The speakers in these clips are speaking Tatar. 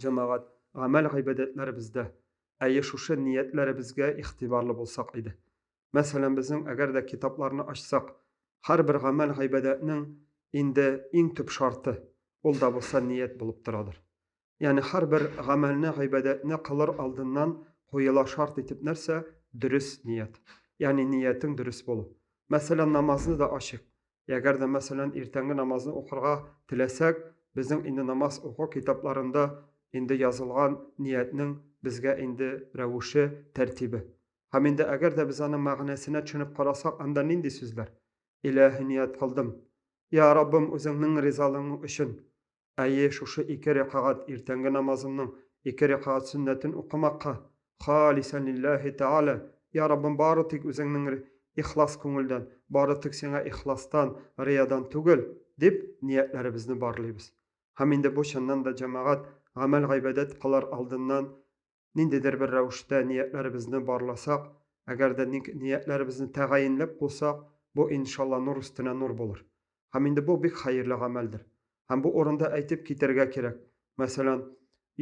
Җәмәгать, гамәл-гыйбадәтләребездә, әйе, шушы ниятләребезгә игътибарлы булсак иде. Мәсәлән, безнең әгәр дә китапларны ачсак, һәрбер гамәл-гыйбадәтнең инде иң төп шарты, ул да булса ният булып торадыр. Ягъни һәрбер гамәлне, гыйбадәтне кылыр алдыннан куела шарт итеп нәрсә? Дөрес ният. Ягъни ниятең дөрес булу. Мәсәлән, намазны да ачыйк. Әгәр дә, мәсәлән, иртәнге намазны укырга теләсәк, безнең инде намаз уку китапларында инде язылган ниятнең безгә инде рәвеше, тәртибе. Һәм инде әгәр дә без аның мәгънәсенә төшенеп карасак, анда нинди сүзләр? Илаһи ният кылдым. Я Раббым, үзеңнең ризалыгың өчен. Әйе, шушы ике рәкәгать иртәнге намазымның ике рәкәгать сөннәтен укымакка, халисән лилләһи тәгалә, йа Раббым, бары тик Үзеңнең ихлас күңелдән, бары тик Сиңа ихластан, риядан түгел, дип, ниятләребезне барлыйбыз. Һәм инде бу чыннан да, җәмәгать, гамәл-гыйбадәт кылар алдыннан ниндидер бер рәвештә ниятләребезне барласак, әгәр дә ниятләребезне тәгаенләп куйсак, бу, иншалла, нур өстенә нур булыр. Һәм инде бу бик хәерле гамәлдер. Һәм бу урында әйтеп китәргә кирәк, мәсәлән,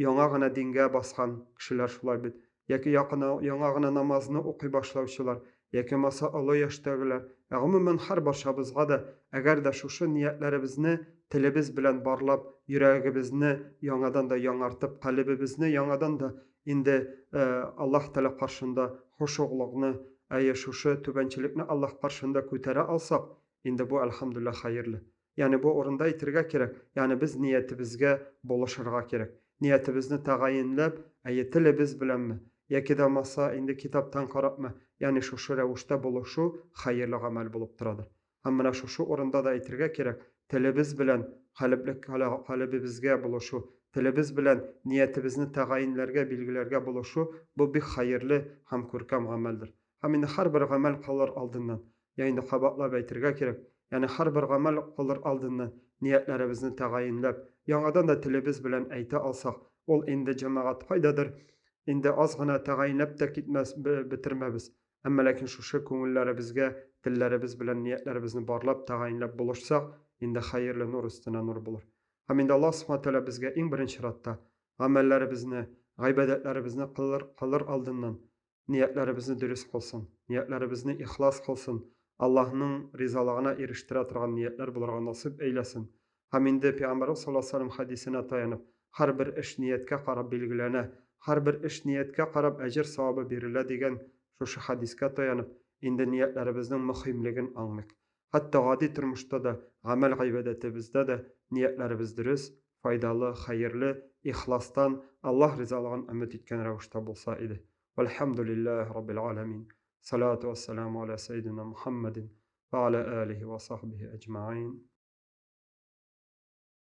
яңа гына дингә баскан кешеләр шулай бит, яки якына, яңа гына намазны укый башлаучылар, яки булмаса олы яшьтәгеләр, ә гомумән һәрбарчабызга да, әгәр дә шушы ниятләребезне телебез белән барлап, йөрәгебезне яңадан да яңартып, калебебезне яңадан да инде Аллаһ Тәгалә каршында хошуглыкны, әйе, шушы түбәнчелекне Аллаһ каршында күтәрә алсак, инде бу, әлхәмдүлилләһ, хәерле. Ягъни бу урында әйтергә кирәк, ягъни без ниятебезгә булышырга кирәк. Ниятебезне тәгаенләп, әйе, телебез беләнме, яки дә булмаса инде китаптан карапмы, ягъни шушы рәвештә булышу хәерле гамәл булып торадыр. Һәм менә шушы урында да әйтергә кирәк, телебез белән калебебезгә булышу, телебез белән ниятебезне тәгаенләргә, билгеләргә булышу, бу бик хәерле һәм күркәм гамәлдер. Һәм инде һәрбер гамәл кылыр алдыннан, я инде кабатлап әйтергә кирәк, ягъни һәрбер гамәл кылыр алдыннан ниятләребезне тәгаенләп, яңадан да телебез белән әйтә алсак, ул инде, җәмәгать, кайдадыр инде аз гына тәгаенләп тә китмәс, бетермәбез. Әмма ләкин шушы күңелләребезгә телләребез белән ниятләребезне барлап, тәгаенләп булышсак, инде хәерле нур өстенә нур булыр. Һәм инде Аллаһ Субхана Тәгалә безгә иң беренче чиратта гамәлләребезне, гыйбадәтләребезне кылыр, кылыр алдыннан Ниятләребезне дөрес кылсын, ниятләребезне ихлас кылсын, Аллаһның ризалыгына ирештерә торган ниятләр булырга насыйп әйләсен. Һәм инде Пәйгамбәребез саллаллаһу галәйһи ва сәлләм хәдисенә таянып, һәрбер эш нияткә карап билгеләнә, һәрбер эш нияткә карап әҗер-савабы бирелә дигән шушы хәдискә таянып, инде ниятләребезнең мөхимлеген аңлыйк. Хәтта гади тормышта да, гамәл-гыйбадәтебездә дә ниятләребез дөрес, файдалы, хәерле, ихластан, Аллаһ ризалыгын өмет иткән рәвештә булса иде. Вәлхәмдүлилләһи раббил галәмин. Салату вәссәламу аля сәйдина Мухаммадин ва аля алихи ва сахбихи әҗмәгыйн.